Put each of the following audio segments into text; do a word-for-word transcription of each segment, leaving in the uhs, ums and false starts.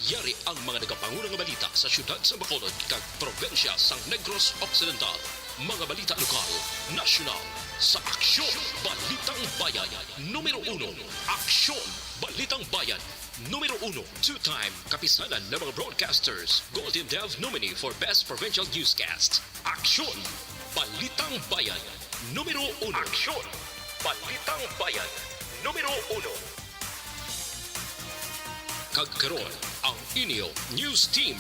Yari ang mga nagapanguna nga balita sa siyudad sa Bacolod kag probinsya sang Negros Occidental. Mga balita lokal, nasyonal, sa Aksyon Balitang Bayan, numero uno. Aksyon Balitang Bayan, numero uno. Two-time Kapisanan ng mga Broadcasters Golden Dove nominee for Best Provincial Newscast. Aksyon Balitang Bayan, numero uno. Aksyon Balitang Bayan, numero uno. Kag karon, ang inyo news team.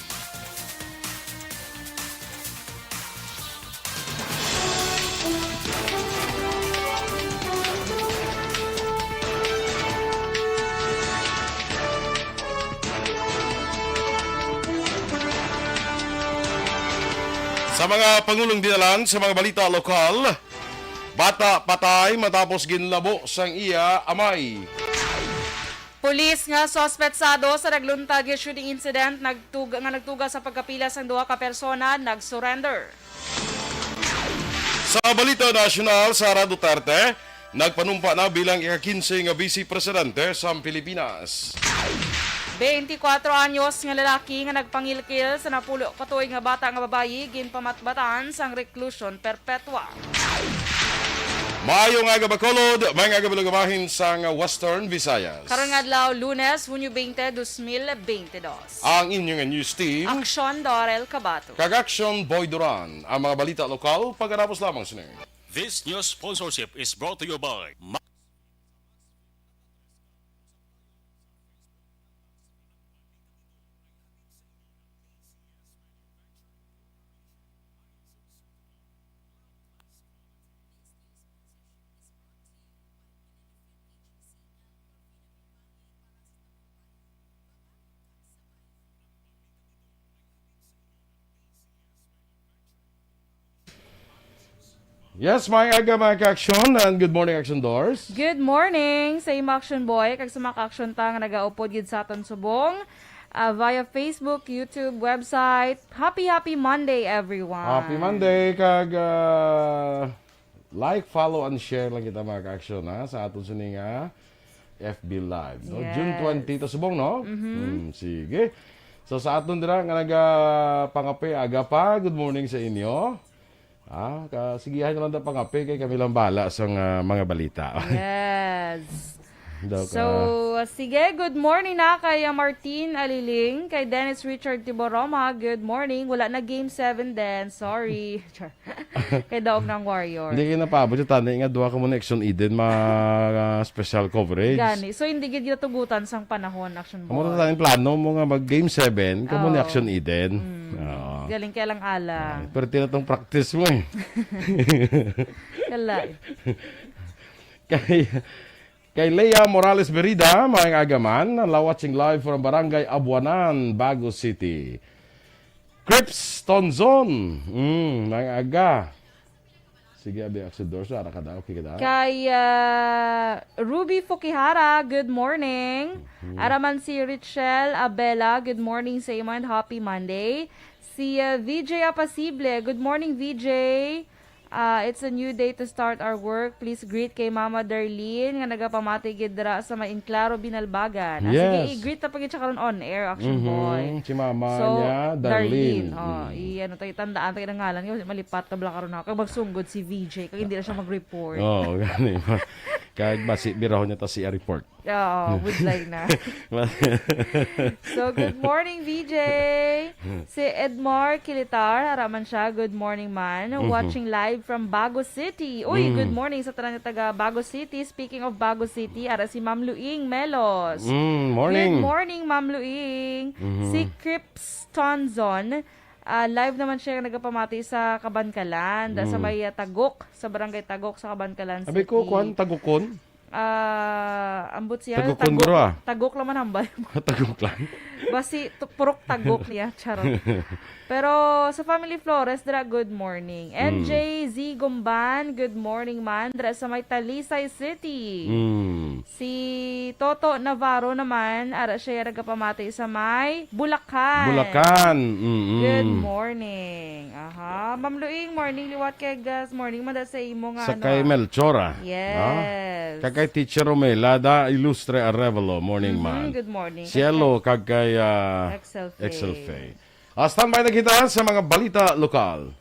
Sa mga pangulong dinalan sa mga balita lokal, bata patay matapos ginlabo sang iya amay. Pulis nga suspetsado sa nagluntad nga shooting incident nagtug-, nga nagtuga sa pagkapila sang duha ka persona nag-surrender. Sa balita nasyonal, Sara Duterte nagpanumpa na bilang ika-kinse nga Vice Presidente sa Pilipinas. Twenty-four anyos nga lalaki nga nagpangilkil sa napulo ka tuig nga bata nga babayi ginpamatbatan sang reclusion perpetua. Maayong aga, Bacolod. Maayong aga, mga bahin sang Western Visayas. Karon nga adlaw, Lunes, Hunyo twenty, dos mil twenty-dos. Ang inyo nga news team, Aksyon, Dorel Cabato. Kag Aksyon, Boy Duran. Ang mga balita lokal, pagkatapos lamang sini. This news sponsorship is brought to you by Ma- Yes, maayong aga, mga ka-aksyon, and good morning, Action Doors. Good morning sa imo, Action Boy, kag sa mga ka-aksyon ta nga nagaupod gid sa aton subong, ah, via Facebook, YouTube, website. Happy, happy Monday, everyone. Happy Monday, kag, ah, like, follow, and share lang kita, mga ka-aksyon, ha, sa aton sini nga F B Live, no? Yes. June twenty ta subong, no? Mhm. Hmm, sige. So, sa aton dira nga nagapangape, aga pa, good morning sa inyo. Ah, ka, sigihan na lang ta pangape kay kami lang bala sa nga mga balita. Yes. Daw ka. So, sige, good morning na kay, ah, Martin Aliling, kay Dennis Richard Tiboroma, good morning. Wala na game seven din, sorry. Char. Kay daog ng Warrior. Hindi kayo napaabot yung tani nga duha ka mo na Action Eden, ma-, special coverage. Gani. So, hindi gid ginatugutan sang panahon, Action Amo Boy. Na tani plano mo nga mag game seven, kamo ni Oo. Action Eden. Mm. Oo. Galing kaya lang ala. Ay, pero tinatong practice mo eh. Kala. Kay, kay Lea Morales Berida, maayong aga man, la watching live from Barangay Abuanan, Bago City. Crips Tonzon, mm, maayong aga. Sige, abi, Action Doors, ara ka daw, okay ka daw? Kay, ah, Ruby Fukihara, good morning. Mhm. Araman si Richelle Abela, good morning sa imo and happy Monday. Si, ah, V J Apasible, good morning, V J. Ah, it's a new day to start our work. Please greet kay Mama Darlene nga nagapamati gid dira sa may Enclaro, Binalbagan. Ah, sige, yes. I-greet ta pa gid siya karon on air, Action Mhm. Boy. Si Mama So, niya, Darlene. Darlene. Oh, Mm. i-, ano tayo, tandaan tayo ng ngalan. Kasi malipat na bala karon ako. Kag magsunggod si V J, kag hindi na siya mag-report. Oo, gani. Kag basi, birahon niya ta si a report. Oo, budlay na. So, good morning, V J. Si Edmar Kilitar, ara man siya, good morning man. Mhm. Watching live from Bago City. Uy, Mm. good morning sa tanan nga taga Bago City. Speaking of Bago City, ara si Ma'am Luing Melos. Mm, morning. Good morning, Ma'am Luing. Mhm. Si Crips Tonzon, ah, live naman siya nagapamati sa Kabankalan, da sa Mm. may, ah, Tagok, sa Barangay Tagok sa Kabankalan Abi ko, City. Kuan, Tagukon? Ah, ambot siya, Tagukon, tagok, bro, ah. Tagok lang man hambal. Tagok lang. Basi, tu-, purok tagok niya, charot. Pero sa Family Flores, dira, good morning. Mm. M J Z Gumban, good morning man. Dira sa may Talisay City. Mm. Si Toto Navarro naman, ara siya nagapamati sa may Bulacan. Bulacan, mm-mm. Good morning. Aha. Ma'am Luing, morning liwat kay gas. Morning man da sa imo nga, Sa ano, kay ah. Melchora. Yes. Ah? Kag kay Teacher Romela, da Ilustre Arevalo, morning Mhm, man. Good morning. Cielo, kag kay Kaya, Excel Faye. Excel Faye. Ah, standby na kita sa mga balita lokal.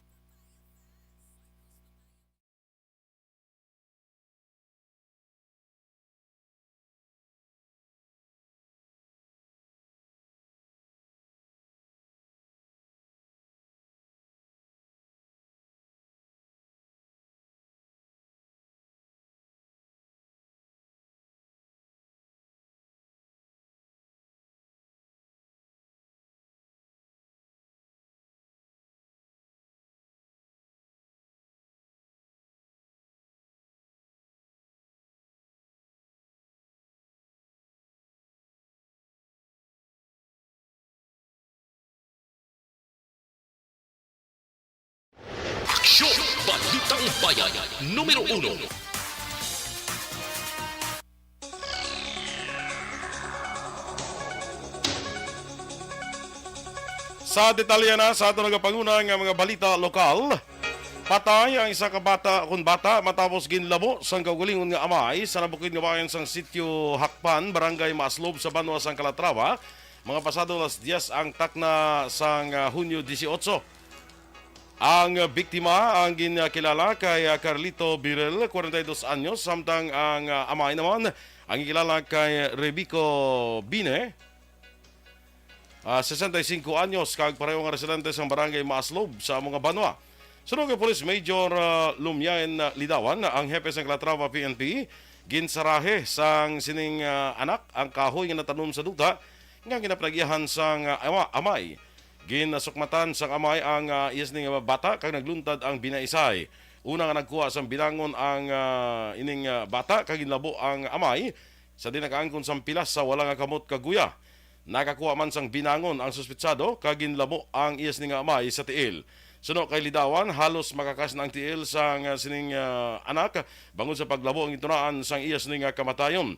Aksyon! Balitang Bayan, numero uno. Sa detalye na sa aton nagapanguna nga mga balita lokal, patay ang isa ka bata, kun bata, matapos ginlabo sang kaugalingon nga amay sa nabukid nga bayan sang Sitio Hakpan, Barangay Maaslob sa banwa sang Calatrava, mga pasado alas diyes ang takna sang, ah, Hunyo dieciocho. Ang biktima ang ginkilala kay, ah, Carlito Birel, kwarenta y dos anyos, samtang ang, ah, amay naman ang ginkilala kay Rebico Bine, ah, sesenta y cinco anyos, kag pareho nga residente sang Barangay Maaslob sa amo nga banwa. Suno kay Police Major, ah, Lumian Lidawan, ang hepe sang Calatrava P N P, ginsarahe sang sining, ah, anak ang kahoy nga natanom sa duta nga ginapanagiahan sang, ah, ama-, amay. Ginasukmatan sang amay ang, ah, iya sini nga bata kag nagluntad ang binaisay. Una nga nagkuha sang binangon ang, ah, ining, ah, bata kag ginlabo ang amay sa di nakaangkon sang pilas sa wala nga kamot kag guya. Nakakuha man sang binangon ang suspetsado kag ginlabo ang iya sini nga amay sa tiil. Suno kay Lidawan, halos makakas na ang tiil sang, ah, sining, ah, anak bangod sa paglabo ang gitunaan sang iya sini nga kamatayon.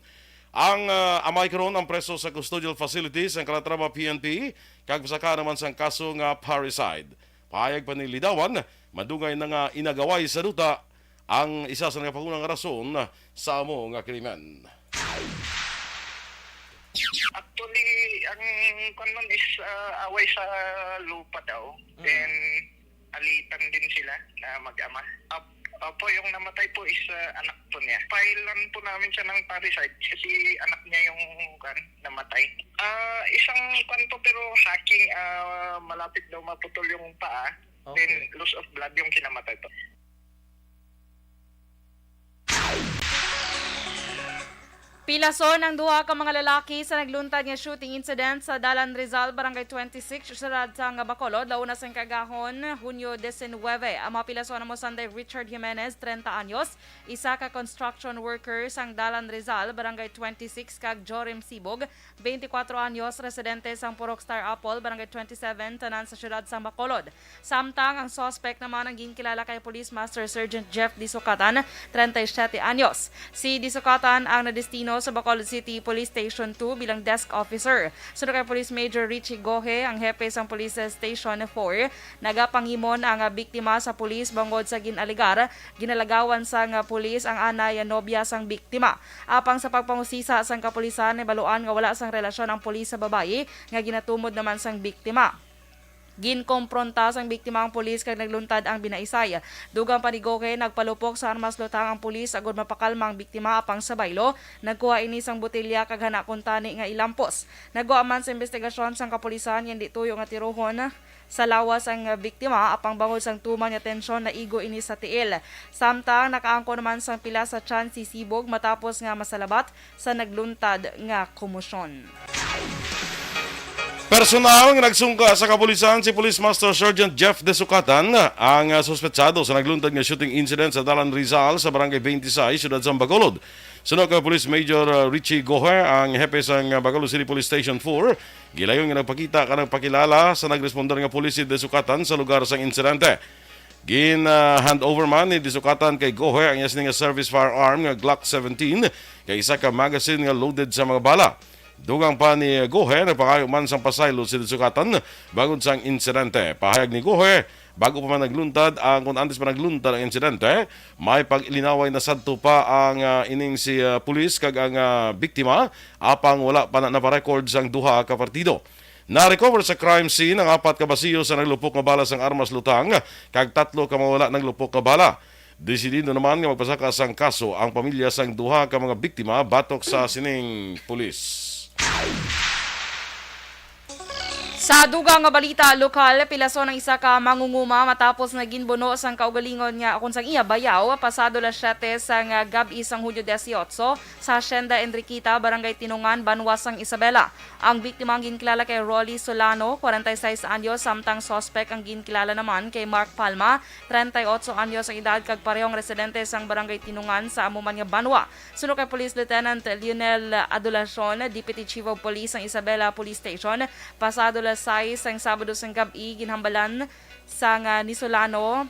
Ang, ah, amay karon ang preso sa custodial facility sang Calatrava P N P kag saka naman sang kaso nga parricide. Pahayag pa ni Lidawan, madugay na nga inagaway sa duta ang isa sa nagapagunang rason sa amo nga krimen. Actually, ang kwan nun is, ah, away sa lupa daw. Mm. Then, alitan din sila na mag-ama. Ap-, opo, yung namatay po is, ah, anak po niya. Filean po namin siya ng parricide kasi anak niya yung, kwan, namatay. Ah, isang kwan po, pero hacking, ah, malapit daw maputol yung paa. Then, okay, loss of blood yung kinamatay po. Pilason ang duha ka mga lalaki sa nagluntad nga shooting incident sa Dalan Rizal, Barangay twenty-six, siyudad sang Bacolod, launa sang kaagahon, Hunyo diecinuebe. Ang mga pilason amo sanday Richard Jimenez, treinta anyos, isa ka construction worker sang Dalan Rizal, Barangay twenty-six, kag Jorim Sibog, twenty-four anyos, residente sang Purok Star Apple, Barangay twenty-seven, tanan sa siyudad sang Bacolod. Samtang ang suspect naman ang ginkilala kay Police Master Sergeant Jeff Disukatan, treinta y siete anyos. Si Disukatan ang nadestino sa Bacolod City Police Station two bilang desk officer. Suno kay Police Major Richie Gohe, ang hepe sang Police Station four, nagapangimon ang biktima sa pulis bangod sa gin-alegar ginalagawan sang pulis ang anay nobya sang biktima. Apang sa pagpangusisa sang kapulisan, nabaluan nga wala sang relasyon ang pulis sa babayi nga ginatumod naman sang biktima. Ginkompronta sang biktima ang pulis kag nagluntad ang binaisay. Dugang pa ni Goke, nagpalupok sa armas lutang ang pulis agud mapakalma ang biktima, apang sa baylo, nagkuha ini sang botelya kag hana kuntani nga ilampos. Nagwa man sa imbestigasyon sang kapulisan nga indi tuyo nga tirohon sa lawas ang biktima, apang bangod sang tuman nga tensyon, naigo ini sa tiil. Samtang nakaangkon naman sang pila sa tiyan si Sibog matapos nga masalabat sa nagluntad nga komosyon. Personal nga nagsungka sa kapulisan si Police Master Sergeant Jeff Desukatan, ang, ah, suspetsado sa nagluntad nga shooting incident sa Dalan Rizal sa Barangay twenty-six, Siyudad sang Bacolod. Suno kay Police Major, ah, Richie Goher, ang hepe sang, ah, Bacolod City Police Station four, gilayon nga nagpakita kag nagpakilala sa nagresponder nga pulis si Desukatan sa lugar sang insidente. Gin, ah, hand over man ni Disukatan kay Gohe ang iya sini nga service firearm nga Glock seventeen kag isa ka magazine nga loaded sa mga bala. Dugang pa ni Gohe, nagpangayo man sang pasaylo si Disukatan bangod sang insidente. Pahayag ni Gohe, Bago pa man nagluntad ang, kung antes pa nagluntad ang insidente, may pag-ilinaway na sadto pa ang, ah, ining si, ah, pulis kag ang, ah, biktima, apang wala pa na naparecord sang duha ka partido. Na-recover sa crime scene ang apat ka basiyo sa naglupok nga bala sang armas lutang kag tatlo ka mawala naglupok nga bala. Desidido naman nga magpasaka sang kaso ang pamilya sang duha ka mga biktima batok sa sining pulis. Sa dugang nga balita lokal, pilason ang isa ka mangunguma matapos nga ginbuno sang kaugalingon nga akon sang iya bayaw pasado las siyete sang gab-i sang Hunyo dieciocho sa Hacienda Enriqueta, Barangay Tinungan, Banwa sang Isabela. Ang biktima ang ginkilala kay Rolly Solano, kwarenta y seis anyos, samtang suspek ang ginkilala naman kay Mark Palma, treinta y ocho anyos ang edad, kag parehong residente sang Barangay Tinungan sa amo man nga banwa. Suno kay Police Lieutenant Lionel Adulacion, Deputy Chief of Police sang Isabela Police Station, pasado las sais sang Sabado sang gab-i, ginhambalan sang, ah, ni Solano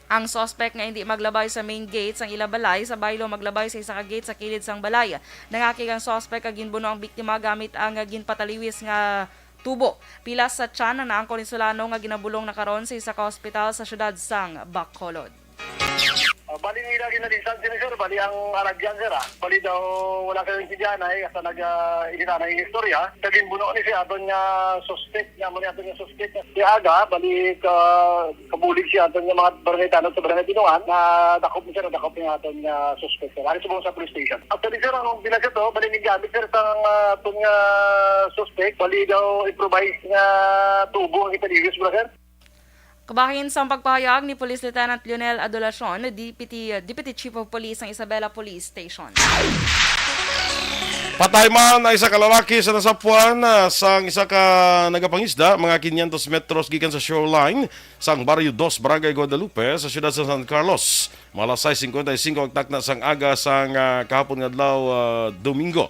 ang suspek nga indi maglabay sa main gate sang ila balay, sa baylo maglabay sa isa ka gate sa kilid sang balay. Nangakig ang suspek kag ginbuno ang biktima gamit ang ginpataliwis nga tubo. Pilas sa tiyan ang naangkon ni Solano nga ginabulong na karon sa isa ka ospital sa siyudad sang Bacolod. Ah, bali nila ginalisan sini, sir. Bali ang aragyan, sir, ah. Bali daw wala kayo intindihan ay asa nag ah, initana yung istorya. Sa ginbuno ni si aton nga suspect, nga mo ni aton nga suspect nga si Aga, bali ka kabulig si aton nga mga barangay tanod sa barangay Tinuan, na dakop ni, sir, dakop ni aton nga suspect, sir. Ari subong sa police station. Actually, sir, ang binasa to, bali nigamit, sir, sa aton nga suspect, bali daw improvise nga tubo ang ipaliwis mo, sir. Kabahin sang pagpahayag ni Police Lieutenant Lionel Adulacion, Deputy, Deputy Chief of Police sang Isabela Police Station. Patay man ang isa ka lalaki sa nasapuan, ah, sang isa ka nagapangisda, mga quinientos metros gikan sa shoreline sang Barrio Dos, Barangay Guadalupe, sa siyudad sa San Carlos. Mga alas sais cincuenta y cinco ang takna sang aga sang, ah, kahapon nga adlaw, ah, Domingo.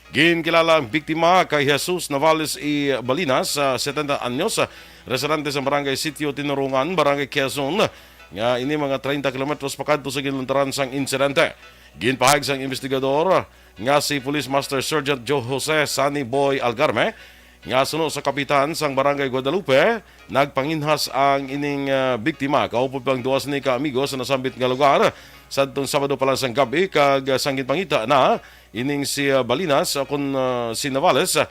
Ginkilala ang biktima kay Jesus Navales y Balinas, ah, setenta anyos, ah, residente sa Barangay Sitio Tinurungan, Barangay Quezon, nga ini mga treinta kilometros pakadto sa ginluntaran sang insidente. Ginpahayag sang investigador nga si Police Master Sergeant Joe Jose Sunny Boy Algarme nga suno sa kapitan sang Barangay Guadalupe, nagpanginhas ang ining, ah, biktima kaupod pang duha sini ka amigo sa nasambit nga lugar sadtong Sabado pa lang sang gab-i, kag, ah, sang ginpangita na ining si, ah, Balinas, ah, kun, ah, si Navales, ah,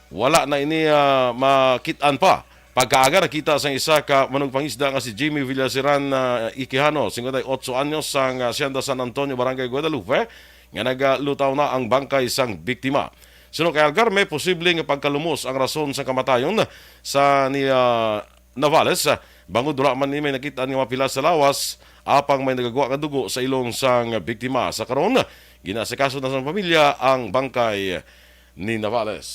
wala na ini, ah, makit-an pa. Pagkaaga, nakita sang isa ka manugpangisda nga si Jimmy Villaseran, ah, Ikehano, cincuenta y ocho anyos, sang, ah, Hacienda San Antonio, Barangay Guadalupe, nga nagalutaw na ang bangkay sang biktima. Suno kay Algarme, posible nga pagkalumos ang rason sa kamatayon sa ni, ah, Navales, ah, bangod wala man ni may nakit-an nga mapilas sa lawas, apang may nagagwa nga dugo sa ilong sang biktima. Sa karon, ginaasikaso na sang pamilya ang bangkay ni Navales.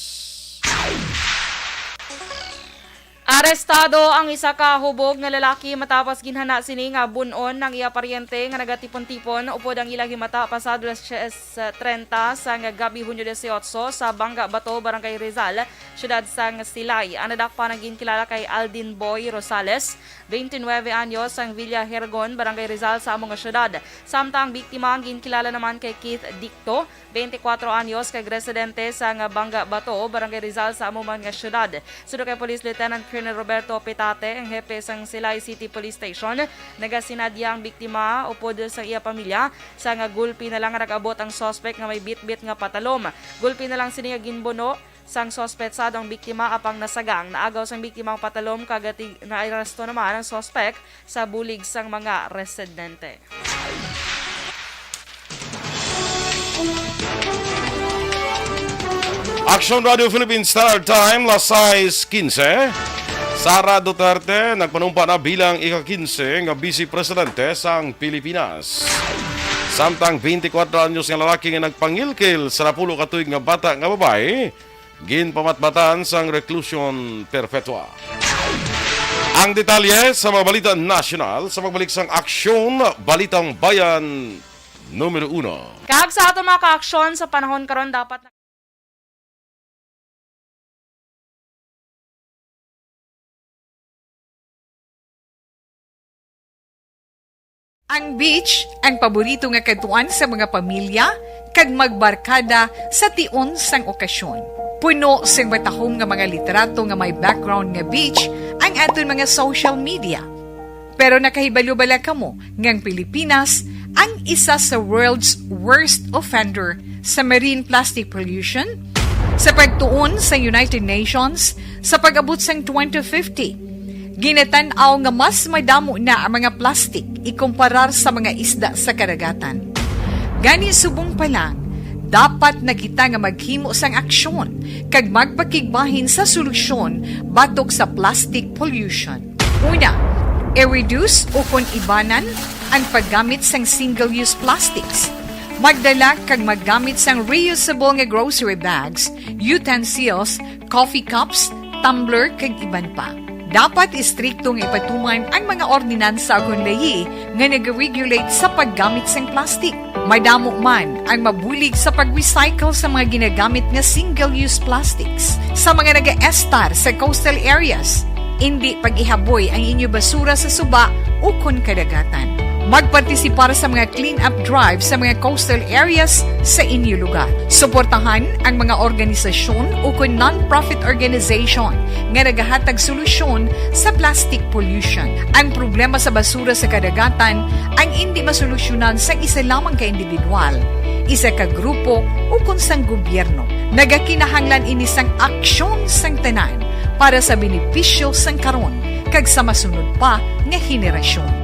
Arestado ang isa ka hubog nga lalaki matapos ginhana sini nga bun-on ang iya paryente nga nagatipon-tipon upod ang ilang himata pasado las tres treinta sang gab-i, Hunyo dieciocho, sa Bangga Bato, Barangay Rizal, siyudad sang Silay. Ang nadakpan ang ginkilala kay Aldin Boy Rosales, twenty-nine anyos, sang Villa Hergon, Barangay Rizal, sa amo nga siyudad. Samtang ang biktima ang ginkilala naman kay Keith Dicto, twenty-kwatro anyos, kag residente sang Bangga Bato, Barangay Rizal, sa amo man nga siyudad. Suno kay Police Lieutenant Colonel Roberto Pitate, ang hepe sang Silay City Police Station, nagasinadya ang biktima upod sa iya pamilya, sa nga gulpi na lang nga nag-abot ang suspek nga may bitbit nga patalom. Gulpi na lang sini nga ginbuno sang suspetsado ang biktima, apang nasaga ang naagaw sang biktima ang patalom, kag ti-, naaresto naman ang suspek sa bulig sang mga residente. Action Radio Philippines Standard Time, las sais quince. Sara Duterte nagpanumpa na bilang ika-quince nga Vice Presidente sang Pilipinas. Samtang twenty-four anyos nga lalaki nga nagpangilkil sa napulo ka tuig nga bata nga babayi, ginpamatbatan sang reclusion perpetua. Ang detalye sa mga balita nasyonal sa pagbalik sang Aksyon, Balitang Bayan numero uno. Kag sa aton mga kaaksyon sa panahon karon, dapat na Ang beach ang paborito nga kadtuan sa mga pamilya kag magbarkada sa tion sang okasyon. Puno sing matahom nga mga litrato nga may background nga beach ang aton mga social media. Pero nakahibalo bala kamo nga ang Pilipinas ang isa sa world's worst offender sa marine plastic pollution? Sa pagtuon sa United Nations, sa pag-abot sang twenty fifty, ginatan-aw nga mas madamo na ang mga plastic ikumparar sa mga isda sa kadagatan. Gani, subong pa lang, dapat na kita nga maghimo sang aksyon kag magpakigbahin sa solusyon batok sa plastic pollution. Una, i-reduce ukon ibanan ang paggamit sang single-use plastics. Magdala kag maggamit sang reusable nga grocery bags, utensils, coffee cups, tumbler, kag iban pa. Dapat istrikto nga ipatuman ang mga ordinansa ukon layi nga nag-regulate sa paggamit sang plastic. Madamo man ang mabulig sa pag-recycle sa mga ginagamit nga single-use plastics sa mga nagaestar sa coastal areas, indi pag-ihaboy ang inyo basura sa suba ukon kadagatan. Magpartisipar sa mga clean-up drive sa mga coastal areas sa inyo lugar. Suportahan ang mga organisasyon ukon non-profit organization nga nagahatag solusyon sa plastic pollution. Ang problema sa basura sa kadagatan ang indi masolusyonan sang isa lamang ka individual, isa ka grupo, ukon sang gobyerno. Nagakinahanglan ini sang aksyon sang tanan para sa benepisyo sang karon kag sa masunod pa nga henerasyon.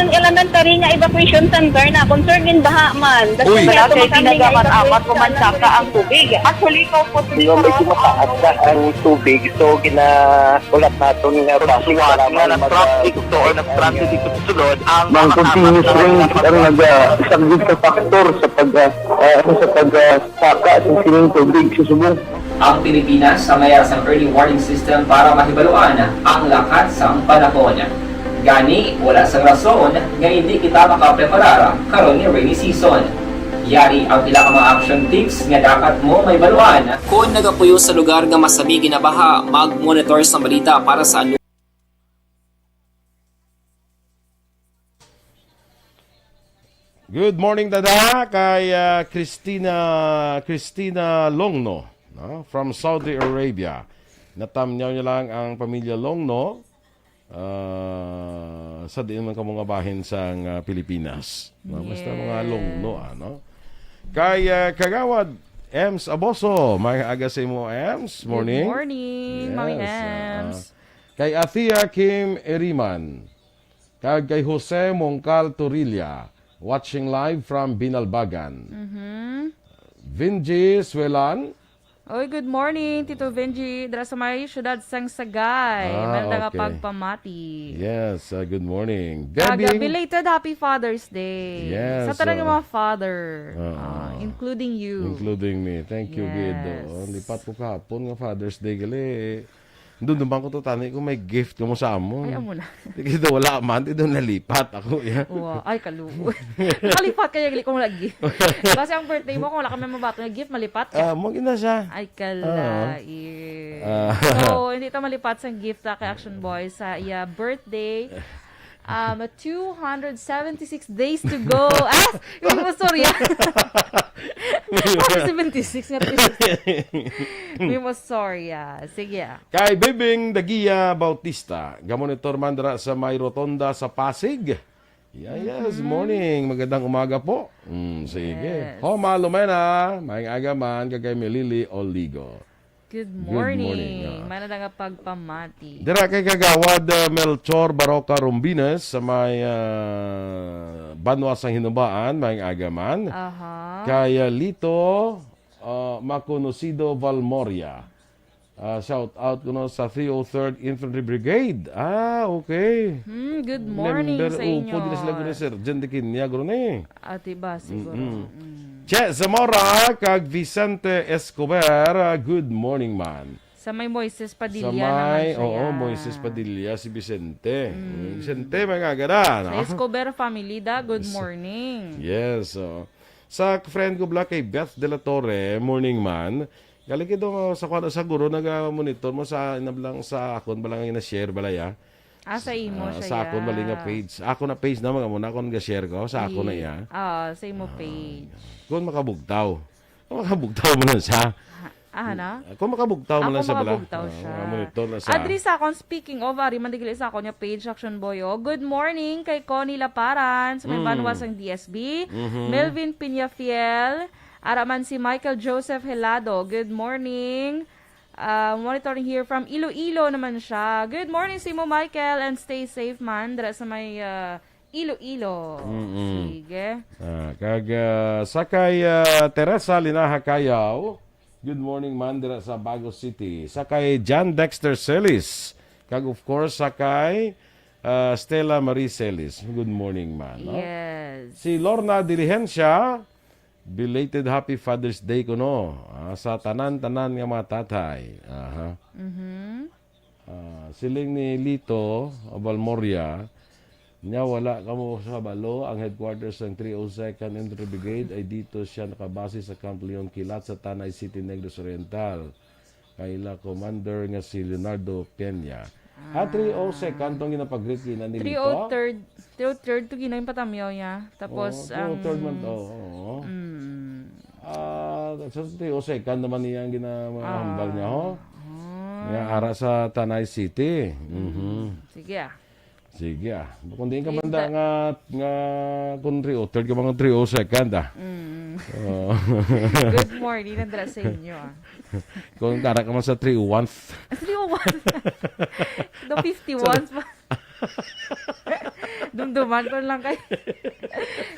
Ang elementary nga evacuation center na concern in baha man. Uy. Wala kay ginagamat-amat ko man saka ang tubig. Actually, ko po. Di ba, medyo mataas na ang tubig, so gina-, ulat naton nga traffic, para nga mag-, traffic to or nag-transit dito sa sulod, ang mga continuous rain ang nag-, ah, isang big factor sa pag, ah, ah, sa pag, ah, saka sa sining tubig sa Subo. Ang Pilipinas sa mayar sang early warning system para mahibaluan ang lakat sang panahon. Gani, wala sang rason nga indi kita makapreparar karon nga rainy season. Yari ang pila ka mga action tips nga dapat mo mahibaluan. Kon nagapuyo sa lugar nga masami ginabaha, mag-monitor sa balita para sa anu- Good morning, dada, kay, ah, Christina, Christina Longno, no? From Saudi Arabia. Natamyaw niya lang ang pamilya Longno, ah, sa diin man kamo nga bahin sang, ah, Pilipinas, no? Basta mga Yes. Longno, ano? Kay, ah, Kagawad Ems Aboso, may aga sa imo, Ems. Good Morning. morning, Mami Yes, ah, Ems. ah. Kay Athea Kim Eriman, kag kay Jose Mongcal Torilla, watching live from Binalbagan. Mhm. Vinji Suelan. Oy, good morning, Tito Vinji. Dira sa may siyudad sang Sagay. Ah, May nga okay. pagpamati. Yes, uh, good morning. Kag, uh, Debbie. belated Happy Father's Day. Yes, Sa tanan nga uh, mga father, uh, uh, including you. Including me. Thank you, Gid. Yes. Oh, lipat ko kahapon nga Father's Day, gali. Doon naman ko to, tani ko may gift ko mo sa amo. Ay, amo na. Di kita wala man, di doon nalipat ako, ya. Wa, ay, kaluoy. Nakalipat kaya, gali ko mo lagi. Basta ang birthday mo, kung wala kami mabato nga gift, malipat ka. Ah, mo gina siya. Ay, kalain. Ah. So, hindi ta malipat sa gift ta kay Action Boy sa iya birthday. Um, two hundred seventy-six days to go. Ah, may mo, sorry, ah. Seventy-six nga, three sixty. May mo, sorry, ah. Sige, ah. Kay Bibing Dagia Bautista, gamonitor man dira sa may rotonda sa Pasig. Yeah, yes, Mhm. morning. Magandang umaga po. Mm, sige. Yes. Homa Lumena, maayong aga man, kag kay Melili Oligo. Good Good morning, morning. ah. Mana na nga pagpamati. Dira kay Kagawad, uh, Melchor Baroca Rombines sa may, uh, Banwa sang Hinubaan, may agaman. Aha. Kay, uh, Lito, uh, Maconocido Valmoria. Uh, shout out kuno sa three oh third Infantry Brigade. Ah, okay. Hmm, good morning Member sa inyo. upo din sila guro ni Sir Jen de Quiña, guro ni. Ati ba, siguro? Mm-mm. Mm. Che Zamora kag Vicente Escobar, ah, good morning, man. Sa may Moises Padilla Sa may, naman siya, oo, ya. Moises Padilla, si Vicente. Mm. Mm, Vicente, may agada, no? Sa Escobar family da, good Sa morning. Yes, oo. Sa friend ko, Black, kay Beth de la Torre, morning, man. Galing ito sa kuwan, sa guro, naga-monitor mo sa, inablang sa akon, balang nga na-share, balaya. Ah, sa imo Ah, siya sa akon, ya. Bali nga page. Ako na page naman, amo na akon ga-share ko. Sa ako na Ye-, iya. Ah, sa imo Ah, page. Kung makabugtaw. Kung makabugtaw mo na siya. Ah, ano? Kung makabugtaw mo Ako na siya, bala. Makabugtaw Ah, siya. Amo nito na siya. Adri sa akon, speaking of, ari man digili sa akon nga page, Action Boy, oh. Good morning kay Connie Laparan, sa may Mm. banwa sang D S B. Mhm. Melvin Piñafiel, ara man si Michael Joseph Helado. Good morning. Ah, monitoring here from Iloilo naman siya. Good morning sa imo, Michael, and stay safe man dira sa may, ah, Iloilo. Mm-mm. Sige. Ah, kag, ah, sa kay, ah, Teresa Linaha Cayaw, good morning man dira sa Bago City. Sa kay John Dexter Celis, kag of course sa kay, ah, Stella Marie Celis. Good morning man, no? Yes. Si Lorna Diligencia, belated Happy Father's Day kuno, ah, sa tanan-tanan nga mga tatay. Aha. Mhm. Ah, siling ni Lito Balmoria, nya wala kamo sa balo, ang headquarters sang three oh second Infantry Brigade ay dito siya nakabase sa Camp Leon Kilat sa Tanay City, Negros Oriental. Kaila commander nga si Leonardo Peña. Ah, Ah. three oh second tong ginapag-greet ina ni Lito? Three oh third, three oh third to gina yung patamyaw niya. Tapos Oh, ang three oh third man to, oo. Mm. Ah, sa three oh second naman niya ang ginahambal niya, ho? Ah. Nga ara sa Tanay City. Mhm. Sige, ah. Sige, ah. Kung di ka Hindi. man da nga, nga kung three oh third ka, mga three oh second, ah. Mm. Oo. Good morning, nandra sa inyo, ah. Kung kara ka man sa three oh one. Three oh one. The fifty-one pa. Dumduman ko lang kay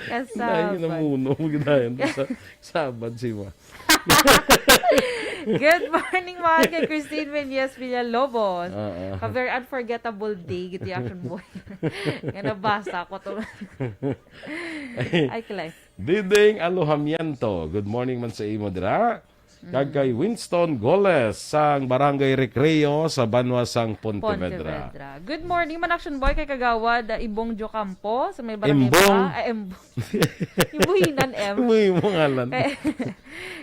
Kasaban. Dahil namuno, gidayan sa Sabad si Ma. Good morning, mahal kay Christine Menyes Villalobos. Oo. Ka very unforgettable day, gito yung action boy. Nga nabasa ko to. Ay, kalay. Diding Alojamiento. Good morning man sa imo, dira. Kag kay Winston Goles sang Barangay Recreo sa banwa sang Pontevedra. Pontevedra. Good morning, man action boy kay Kagawad, ah, Ibong Jocampo sa may barangay Imbong. Ba-, ah, Imbong. Ibuhinan, M. Ibuhi mo ngalan. Kay,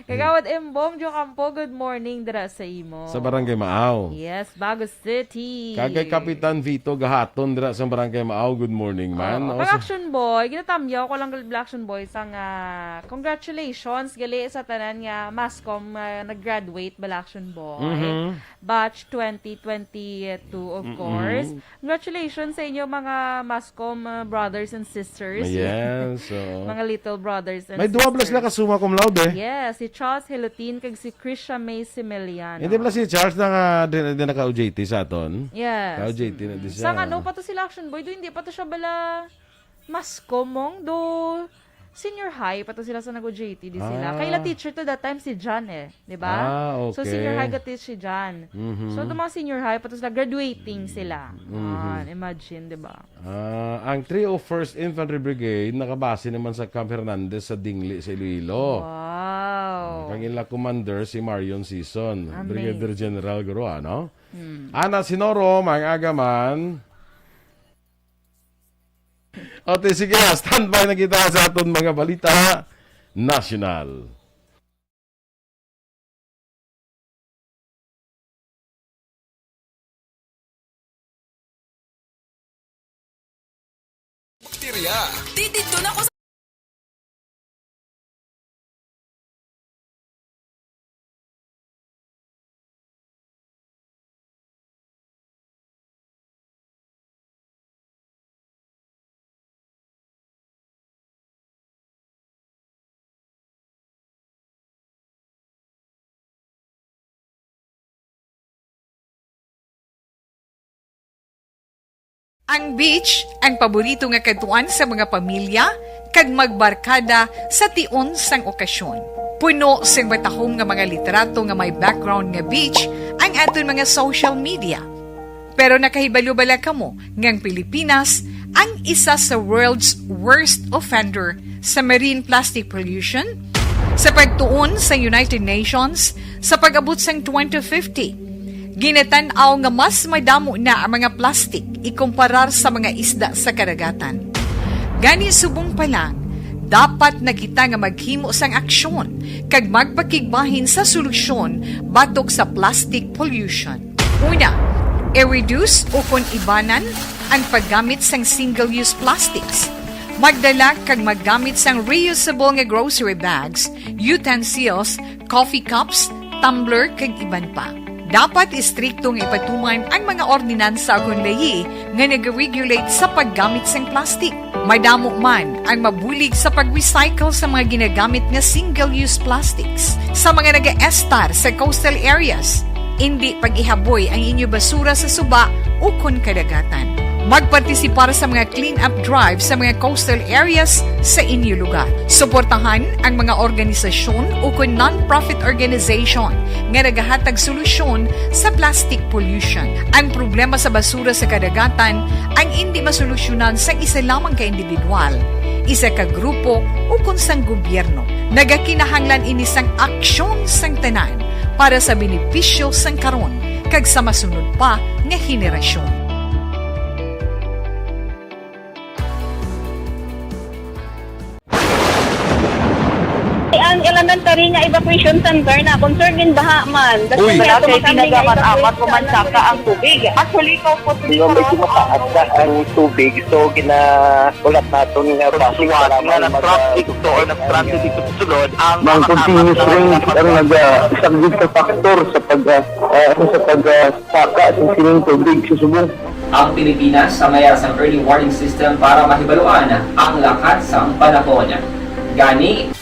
Kagawad Imbong Jocampo, good morning dira sa imo. Sa Barangay Maaw. Yes, Bago City. Kag kay Kapitan Vito Gahaton dira sa Barangay Maaw, good morning, man. Oo, O, pag sa action boy, ginatamyaw ko lang, Black Action Boy, sang, ah, congratulations gali sa tanan nga mascom nga nag-graduate, Black Action Boy. Mhm. Batch twenty twenty-two, of Mm-mm. course. Congratulations sa inyo, mga mascom, uh, brothers and sisters. Yes, oo. Mga little brothers and May duha bala sisters. sila ka summa cum laude. Yes, si Charles Helutin kag si Krisha May Similiano. Hindi pala si Charles na nga din, din naka-O J T sa aton? Yes. Ka-O J T na din Mm-mm. siya. Sa ano pa to sila, Action Boy? Do, hindi pa to siya bala mascom, do senior high pa to sila sa nag-O J T di sila. Ah. Kay la teacher to that time si John eh, di ba? Ah, So, senior okay. high ka-teach si John. Mhm. So, itong mga senior high pa to sila, graduating sila. Mhm. Ah, imagine, di ba? Ah, ang three oh first Infantry Brigade nakabase naman sa Camp Hernandez sa Dingli sa Iloilo. Wow. Ang ila commander si Marion Season, Amazing. Brigadier General guro, ano? Hmm. Ana Sinoro, mga agaman. Okay, sige, standby na kita sa aton mga balita nasyonal. Bakterya. Di dito na ko sa Ang beach, ang paborito nga kadtuan sa mga pamilya, kag magbarkada sa tion sang okasyon. Puno sing matahom nga mga litrato nga may background nga beach ang aton mga social media. Pero nakahibalo bala kamo nga ang Pilipinas ang isa sa world's worst offender sa marine plastic pollution? Sa pagtuon sa United Nations, sa pag-abot sang twenty fifty, ginatan-aw nga mas madamo na ang mga plastic ikumparar sa mga isda sa kadagatan. Gani, subong pa lang, dapat na kita nga maghimo sang aksyon kag magpakigbahin sa solusyon batok sa plastic pollution. Una, I-reduce ukon ibanan ang paggamit sang single-use plastics. Magdala kag maggamit sang reusable nga grocery bags, utensils, coffee cups, tumbler, kag iban pa. Dapat istrikto nga ipatuman ang mga ordinansa ukon layi nga nag-regulate sa paggamit sang plastic. Madamo man ang mabulig sa pag-recycle sa mga ginagamit nga single-use plastics. Sa mga nagaestar sa coastal areas, indi pag-ihaboy ang inyo basura sa suba ukon kadagatan. Magpartisipar sa mga clean-up drive sa mga coastal areas sa inyo lugar. Suportahan ang mga organisasyon ukon non-profit organization nga nagahatag solusyon sa plastic pollution. Ang problema sa basura sa kadagatan ang indi masolusyonan sang isa lamang ka individual, isa ka grupo, ukon sang gobyerno. Nagakinahanglan ini sang aksyon sang tanan para sa benepisyo sang karon kag sa masunod pa nga henerasyon. Ang elementary nga evacuation center na concern din baha man. Uy. Wala kay tinaga man amat ko man saka ang tubig. Actually, ko po Pero medyo mataas na ang tubig, so ginaulat naton nga basi Suwat nga nag-traffic to or nag-transit dito sa sulod ang Mang mga continuous amat na rain ang nagpasok. Nagasaglit sa factor sa pag, ah, ah, sa pag, ah, saka sa sining tubig sa subong. Ang Pilipinas sa mayara sang early warning system para mahibaluan ang lakat sang panahon. Gani,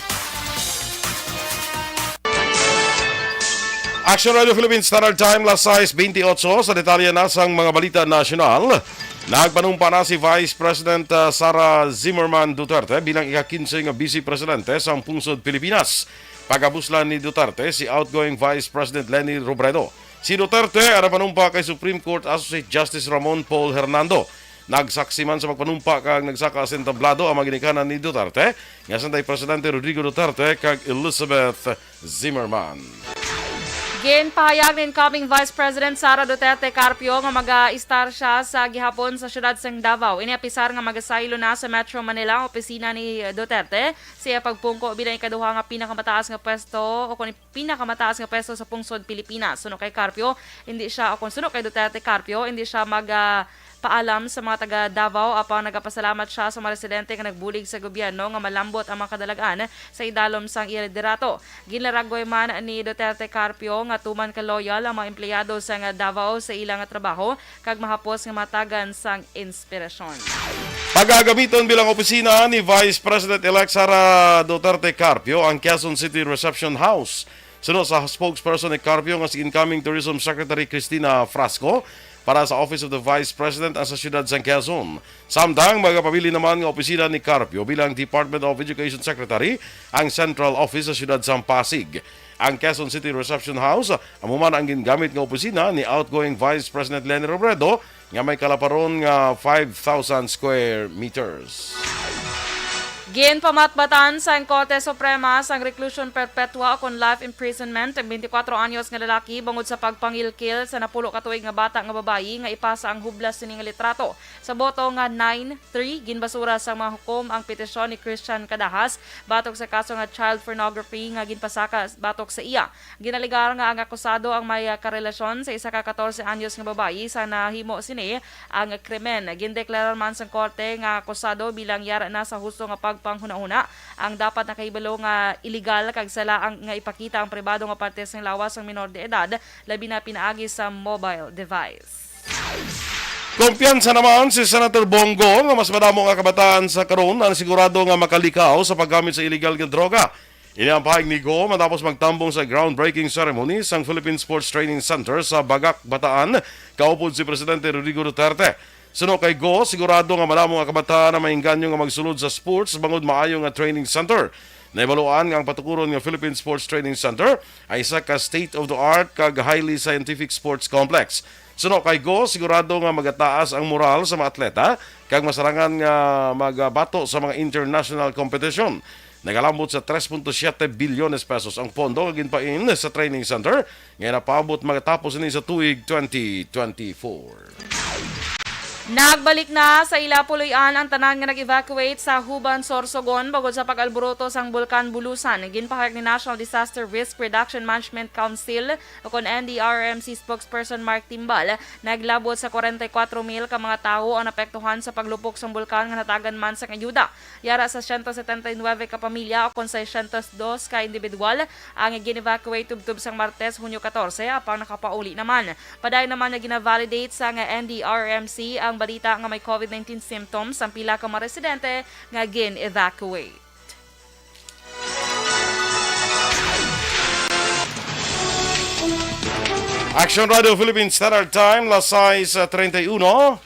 Action Radio Philippines Standard Time, las sais bentiocho. Sa detalye na sang mga balita nasyonal, nagpanumpa na si Vice President, ah, Sara Zimmerman Duterte bilang ika-kinse nga Vice Presidente sang Pungsod Pilipinas. Pagabuslan ni Duterte si outgoing Vice President Leni Robredo. Si Duterte ang napanumpa kay Supreme Court Associate Justice Ramon Paul Hernando. Nagsaksi man sa pagpanumpa kag nagsaka sa entablado ang mga ginikanan ni Duterte, nga sanday Presidente Rodrigo Duterte kag Elizabeth Zimmerman. Ginpahayag ni incoming Vice President Sara Duterte Carpio nga mag-istar siya sa gihapon sa siyudad sang Davao. Ini apisar nga magasaylo na sa Metro Manila ang opisina ni Duterte sa iya pagpungko bilang ikaduha nga pinakamataas nga pwesto o kung pinakamataas nga pwesto sa pungsod Pilipinas. Suno kay Carpio, hindi siya, o kung suno kay Duterte Carpio, hindi siya mag, ah, paalam sa mga taga Davao, apan nagapasalamat siya sa mga residente nga nagbulig sa gobyerno nga malambot ang mga kadalag-an sa idalom sang iya liderato. Ginlaragway man ni Duterte Carpio nga tuman ka loyal ang mga empleyado sang Davao sa ilang trabaho kag mahapos nga matagan sang inspirasyon. Pagagamiton bilang opisina ni Vice President-elect Sara Duterte Carpio ang Quezon City Reception House. Suno sa spokesperson ni Carpio nga si incoming Tourism Secretary Cristina Frasco, para sa Office of the Vice President ang sa siyudad sang Quezon. Samtang magapabilin naman nga opisina ni Carpio bilang Department of Education Secretary ang Central Office sa siyudad sang Pasig. Ang Quezon City Reception House amo man ang gingamit nga opisina ni outgoing Vice President Leni Robredo nga may kalaparon nga five thousand square meters. Ginpamatbatan sang Korte Suprema sang reclusion perpetua o kon life imprisonment ang twenty-four anyos nga lalaki bangod sa pagpangilkil sa napulo ka tuig nga bata nga babayi nga ipasa ang hublas sini nga litrato. Sa boto nga nine three, ginbasura sang mga hukom ang petisyon ni Christian Cadahas batok sa kaso nga child pornography nga ginpasaka batok sa iya. Ginalegar nga ang akusado ang may, ah, karelasyon sa isa ka katorse anyos nga babayi sa nahimo sini ang krimen. Gindeklarar man sang korte nga akusado bilang yara na sa husto nga pagpanghunahuna. Ang dapat nakahibalo nga iligal kag sala ang, nga ipakita ang pribado nga parte sang lawas sang minor de edad, labi na pinaagi sa mobile device. Kumpiyansa naman si Senator Bong Go nga mas madamo nga kabataan sa karon ang sigurado nga makalikaw sa paggamit sa iligal nga droga. Ini ang pahayag ni Go matapos magtambong sa groundbreaking ceremony sang Philippine Sports Training Center sa Bagak, Bataan, kaupod si Presidente Rodrigo Duterte. Suno kay Go, sigurado nga madamo nga kabataan ang maengganyo nga magsulod sa sports bangod maayo nga training center. Nahibaluan nga ang patukuron nga Philippine Sports Training Center ay isa ka state-of-the-art kag highly scientific sports complex. Suno kay Go, sigurado nga magataas ang moral sa mga atleta kag masarangan nga magabato sa mga international competition. Nagalambot sa tres punto siete bilyones pesos ang pondo nga ginpain sa training center nga napaabot magatapos ini sa tuig twenty twenty-four. Nagbalik na sa ila puloy-an ang tanan nga nag-evacuate sa Huban, Sorsogon, bangod sa pag-alboroto sang Bulkan Bulusan. Ginpahayag ni National Disaster Risk Reduction Management Council, o kon N D R M C spokesperson Mark Timbal, naglabot sa forty-four mil ka mga tawo ang naapektuhan sa paglupok sang bulkan nga natagan man sang ayuda. Yara sa siyento setenta y nuebe ka pamilya, o kon seiscientos dos ka individual, ang gin-evacuate tubtob sang Martes, Hunyo katorse, apang nakapauli naman. Padayon naman nga gina-validate sang N D R M C ang balita nga may COVID nineteen symptoms ang pila ka mga residente nga gin-evacuate. Action Radio Philippine Standard Time, las sais treinta y uno.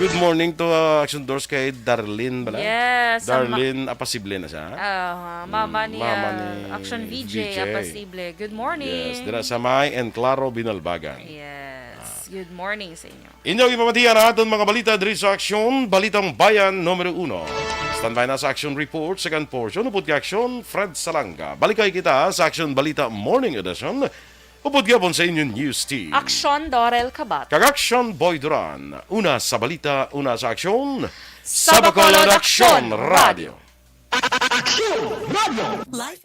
Good morning to, uh, Action Doors kay Darlene bala? Yes, ang ma- Darlene, apasible na siya. Ah, mama Mm, ni, mama ah, ni Action V J, V J. Apasible. Good morning. Yes, dira sa may Enclaro, Binalbagan. Yes, good morning sa inyo. Inyong ipamatian ang aton mga balita diri sa Action, Balitang Bayan numero uno. Standby na sa Action Report, second portion, upod kay Action Fred Salanga. Balikay kita sa Action Balita Morning Edition. Upod gihapon sa inyong news team. Action Dorel Kabat. Kag Action Boy Duran. Una sa balita, una sa aksyon. Sa Bacolod, Action Radio. Action Radio. Live